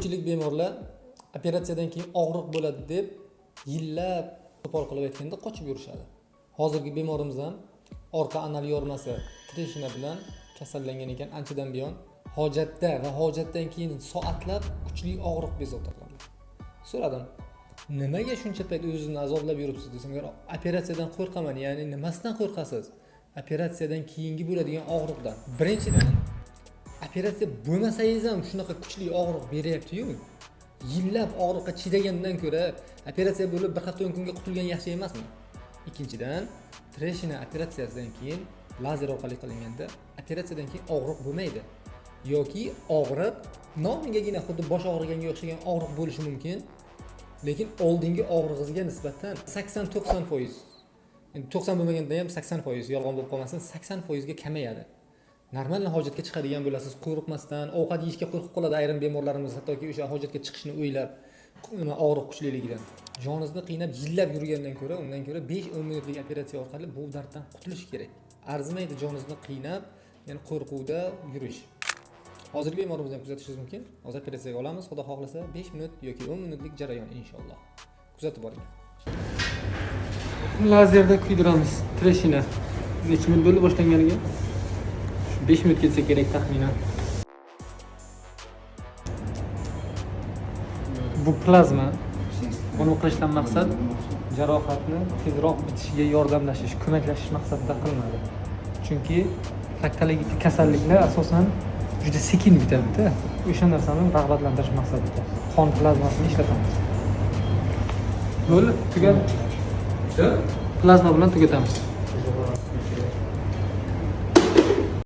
Ko'pchilik bemorlar operatsiyadan keyin og'riq bo'ladi deb yillab, qo'pol qilib aytganda, qochib yurishadi. Hozirgi bemorimiz ham orqa anal yormasi трещина bilan kasallangan ekan anchadan buyon. Hojatda va hojatdan keyin soatlab kuchli og'riq bezovta qiladi. So'radim, nimaga shuncha payt o'zingizni azoblab yuribsiz desam, operatsiyadan qo'rqaman. Ya'ni nimasidan qo'rqasiz? Operatsiyadan keyingi bo'ladigan og'riqdan. Birinchidan, operatsiya bo'lmasangiz ham shunaqa kuchli og'riq beryaptiyu, yillab og'riqqa chidagandan ko'ra operatsiya bo'lib, bir hafta, 10 kunga qutulgan yaxshi emasmi? Ikkinchidan, трещина operatsiyasidan keyin lazer orqali qilinganda operatsiyadan keyin og'riq bo'lmaydi yoki og'riq nomigagina, xuddi bosh og'riganga o'xshagan og'riq bo'lishi mumkin, lekin oldingi og'rig'ingizga nisbatan 80-90%, endi 90 bo'lmaganda ham 80%, yolg'on bo'lib qolmasin, 80%ga kamayadi. Нормально hojatga chiqadigan bo'lasiz qo'rqmasdan. Ovqat yeyishga qo'rqib qoladi ayrim bemorlarimiz, hattoki o'sha hojatga chiqishni o'ylab, nima, og'riq kuchliligidan joningizni qiynab yillab yurgandan ko'ra, undan ko'ra 5-10 minutlik operatsiya orqali bu darddan qutulish kerak. Arzimaydi joningizni qiynab, ya'ni qo'rquvda yurish. Hozirgi bemorimizni ham kuzatishingiz mumkin. Hozir operatsiyaga olamiz, xudo xohlasa, 5 minut yoki 10 minutlik jarayon, inshaalloh. Kuzatib boring. Lazerda kuydiramiz трещина. Necha minut bo'ldi boshlanganiga? Shu 5 minut ketsa kerak taxminan. Bu plazma. Buni qilishdan maqsad jarohatni tezroq bitishiga yordamlashish, ko'maklashish maqsadida qilinadi. Chunki proktologik kasalliklar asosan juda sekin bitadida. O'sha narsani rag'batlantirish maqsadida qon plazmasini ishlatamiz. Bo'ldi, tugadi. Plazma bilan tugatamiz.